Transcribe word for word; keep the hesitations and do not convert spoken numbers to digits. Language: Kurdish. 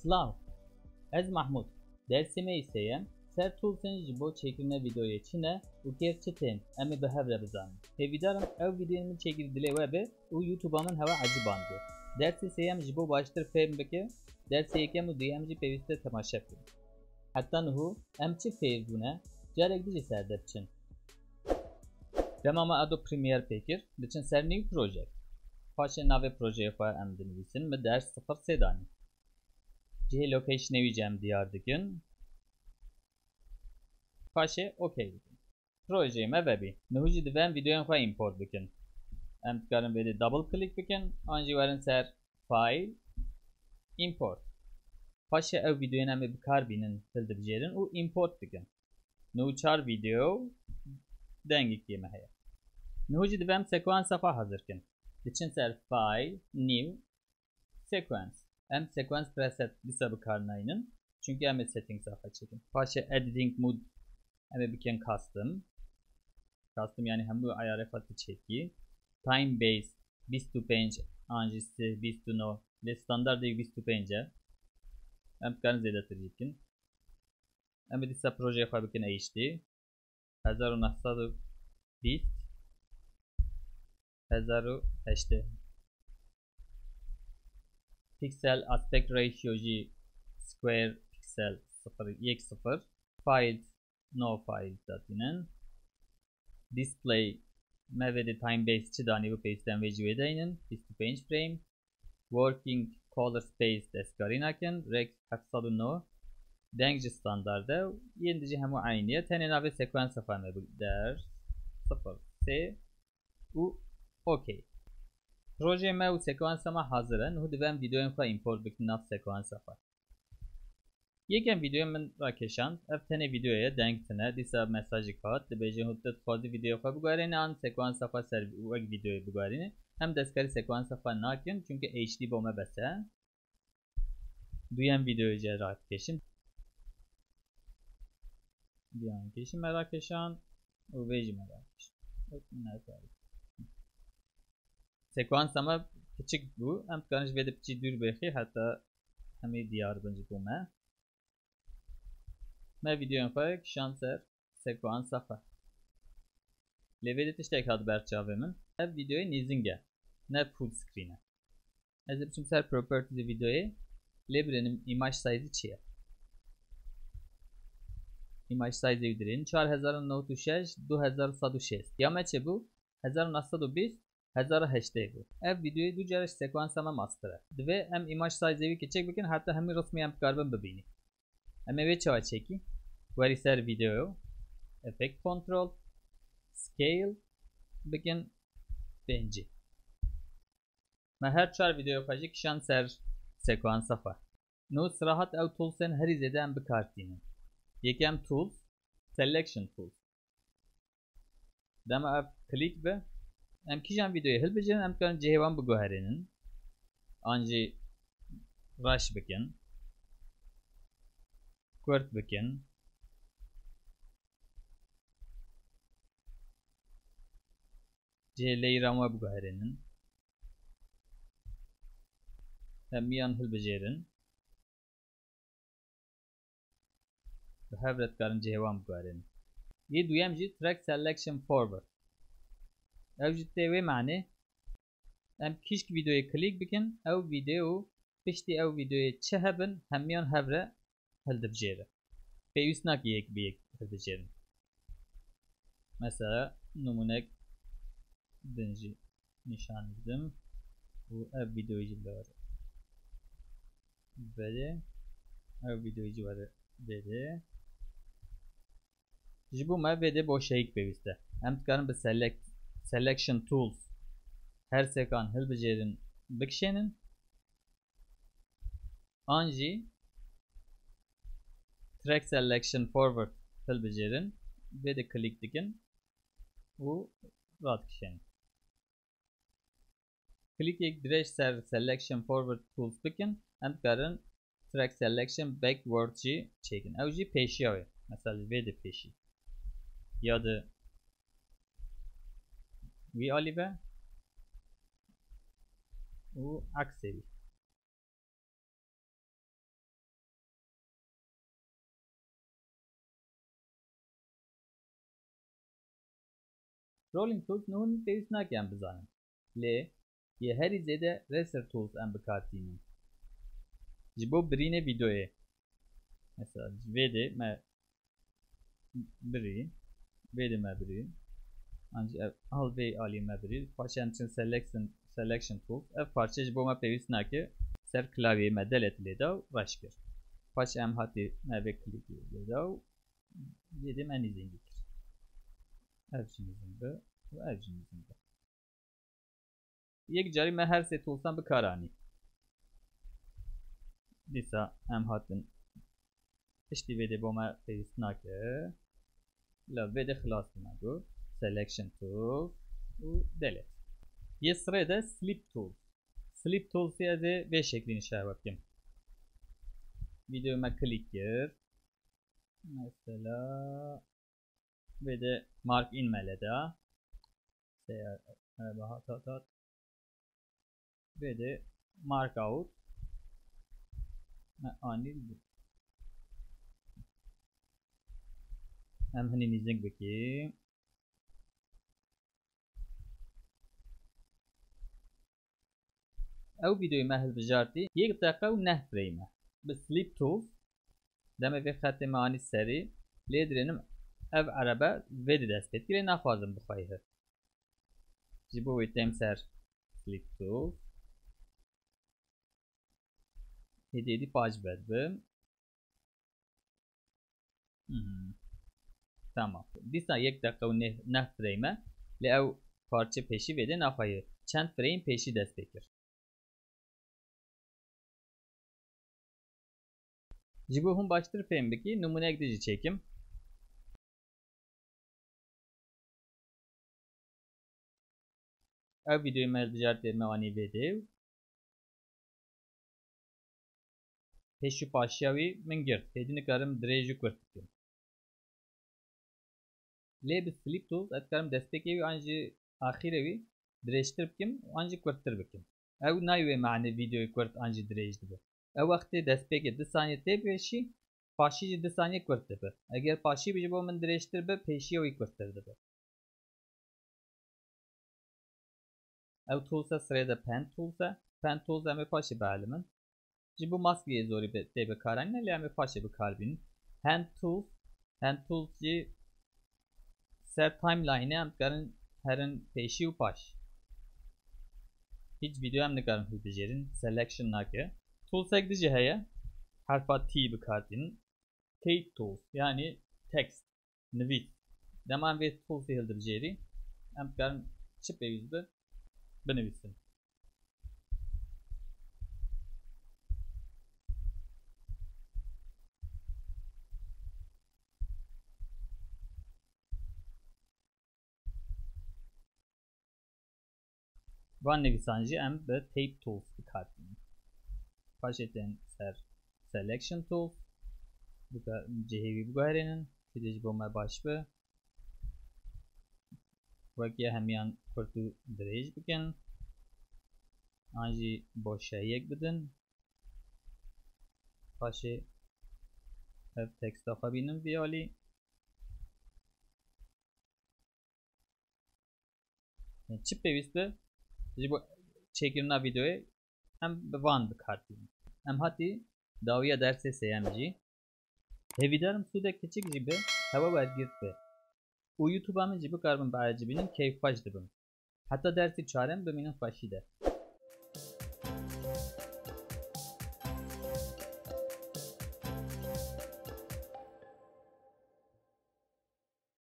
Silav. Ez Mahmûd. Dersê me yê sêyem ser toolsên ji bo çêkirina vîdeoyê çi ne û kêr çi tên, em ê bi hev re bizanin. Hêvîdar im ew vîdeoyên min çêkirî dilê we be û YouTube-a min hewe eciband be. Dersê sêyem ji bo baştir fêhm bike, dersê yekem û duyem jî pêwîst e temaşe bike. Heta niho em çi fêr bûne, carek din jî ser de biçin. Dema me Adobe Premiere pê kir, diçin ser New Project. Paşê navê projeyê xwe em dinivîsin, min ders sifir sê danî. Cihê location-ê wî jî em diyar dikin. Paşê OK dikin. Projeyê me vebî. Niho jî divê em vîdeoyên xwe împort bikin. Em dikarin vê dê double click bikin, an jî werin ser File, Import. Paşê ew vîdeoyên em ê bi kar bînin hildibijêrin û împort dikin. Niho çar vîdeo dengikê me heye. Niho jî divê em sekwensa xwe hazir kin. Diçin ser File, New, Sequence. Em sequence preset dîsa bi kar naynin. Çunke em ê settings-a xwe çêkin. Paşê editing mode em ê bikin custom. Custom yanî hemû ayarê xwe tu çêkî. Time base bîst û pênc an jî sih, bîst û neh. Lê standardê bîst û pênc e. Em dikarin zêdetir jî bikin. Em ê dîsa projeyê xwe bikin H D. Hezar û neh sed û bîst, hezar û heştê. Pixel aspect ratio jî square pixel sifir, yek sifir. Files, no files datînin. Display, me vê dê time base çi danî bû, pêwîst e em vê jî wê deynin. Bîst û pênc frame. Working color space destkarî nakin. Reg heft sed û neh. Deng jî standard e. Yên dijî hemû eynî ye. Tenê navê sekwensa xwe me bi ders sifir sê û OK. Projeyê me û sekwensa me hazir e. Niho divê em vîdeoyên xwe împort bikin nav sekwensa xwe. Yekem vîdeoyê min rakêşand. Ev tenê vîdeoye, deng tune. Dîsa mesajek hat. Dibêje hûn tu dixwazî vîdeoyê xwe biguherînî an sekwensa xwe ser wek vîdeoyê biguherînî. Em destkarî sekwensa xwe nakin, çunke H D bo me bes e. Duyem vîdeoyê jî rakêşin. Duyan kêşî me rakêşan û vê jî me rakêşan. Wek min nekarî. Sekwansa me kiçik bû. Em dikarin ji vê de piçî dûr bêxî heta hemî diyar bin ji bo me. Me vîdeoyên xwe kişand ser sekwansa xwe. Lê vê de tiştek hat ber çavê min. Ev vîdeoyê nêzing e. Ne full screen e. Ez ê biçim ser properties vîdeoyê. Lê birênim image size çi ye? Image size wî dirênin çar hezar û nod û şeş, du hezar û sed û şêst. Ya me çi bû? Hezar û neh sed û bîst, hezar û heştê bû. Ev vîdeoyê du carek sekwansa me master e. Divê em image size wî kiçik bikin, heta hemî rismê em bikaribin bibînî. Em ê wê çawa çêkî? Werî ser vîdeo, effect control, scale bikin pêncî. Me her çar vîdeoyê xwe jî kişand ser sekwansa xwe. Niho sirahat ew toolsên herî zêde em bi kar tînin. Yekem tools, selection tools. Dema ev click be, em kîjan vîdeoyê hilbijêrin, em dikarin cihê wan biguherînin. An jî reş bikin, kurt bikin. Cihê leyran we biguherînin. Hemiyan hilbijêrin. Bi hev re dikarin cihê wan biguherînin. Yê duyem jî track selection forward. Ew jî tê wê manê. Em kîşk vîdeoyê click bikin, ew vîdeo piştî ew vîdeoyê çi hebin, hemiyan hev re hildibijêre. Pêwîst nake yek bi yek hilbijêrin. Mesela nimûnek din jî nîşan bidim û ev vîdeoyê jî li were vedê. Ev vîdeoyê jî were vedê. Ji bo me vê dê boşeyîk pêwîst e. Em dikarin bi select, selection tools her sekan hilbijêrin bikişênin. An jî track selection forward hilbijêrin. Vê dê click dikin û radikişênin. Clickek dirêj ser selection forward tools bikin, em dikarin track selection backward jî çêkin. Ew jî pêşiya wê. Mesela ji vê de pêşî. Ya de wî alî ve û eksê wî. Rolling Tools niha pêwîst nake em bizanin. Lê yê herî zêde Raster Tools em bi kar tînin. Ji bo birînê vîdeoyê. Mesela ji vê de me birî, vê de me birî. Ancî ev, hal vê alî me birî. Paşê em çin selection, selection tools. Ev parçe ji bo me pêwîst nake. Ser klavyeyê me delete lê da û reş kir. Paşê em hatî me vê klîkê lê da û vê de me nîzingî kir. Ev jî nîzing be û ev jî nîzing be. Yek carî me her sê toolsan bi kar anî. Dîsa em hatin. Piştî vê de bo me pêwîst nake. La vê de xilas bûne got. Selection tool û delete. Yê sirê de sleep tool. Sleep toolsî ez ê vê şeklî nîşan we bikim. Vîdeoyê me klîk kir. Mesela vê de mark in me lê da. Seyar, e, hat, hat, hat. Vê de mark out. Me anî li. Em hinî nîzing bikî. Ew vîdeoyê me hilbijartî yek deqe û neh frame e. Bi Sleep Tools demê vê xetê me anî serî, lê dirênim ev erebe vê de dest pê dikî, lê naxwazim bixweyî. Ji bo wê têm ser Sleep Tools. Hêdî hêdî paş vedibim. Hmm. Tamam. Dîsa yek deqe û neh, neh frame e. Lê ew parçe pêşî vê de naxweyî. Çend frame pêşî dest pê kir. Ji bo hûn baştir fêm bikî, nimûneyek din jî çêkim. Ev vîdeoyê me hilbijartê me anî vê de. Pêş û paşiya wî min girt. Hêdî nikarim dirêj û kurt bikim. Lê bi Sleep Tools ez dikarim destpêkê wî an jî axîrê wî dirêjtir bikim û an jî kurttir bikim. Ew nayê wê mane vîdeoyê kurt an jî dirêj dibe. Ew wextê destpêkê du saniye tê pêşî, paşî jî du saniye kurt dibe. Eger paşî bi ji bo min dirêjtir be, pêşiya wî kurttir dibe. Ew tools e, sirê de Pen Tools e. Pen Tools em ê paşê bielimin. Ji bo maskê yê zorî bi, tê bikaranîne, lê em ê paşê bikar bînin. Hand Tools, Hand Tools jî ser timeline em dikarin herin pêşî û paş. Hiç vîdeo em nikarin hilbijêrin, selection nake. Toolsek din jî heye, herfa T bikar tînin. Type Tools, yanî text. Nivîs. Dema em vê toolsê hildibijêrî, em dikarin çi pêwîst be, binivîsin. Van nivîsan jî em bi Type Tools bikar tînin. Paşê tên ser Selection Tools. Bika-, cihê wî biguherînin. Kidê ji bo me baş be. Wek ya hemiyan kurt û dirêj bikin. An jî boşayiyek bidin. Paşê ev teksta xwe bînin vî alî. Çi pêwîst be ji bo çêkirina vîdeoyê, em bi van bi kar tînin. Em hatî dawiya dersê sêyem jî. Hêvîdarim sûdek kiçik jî bi hewe wergirt be û YouTube-a min jî bikaribin biecibînin, keyfxweş dibim. Heta dersê çarem bimînin xweşî de.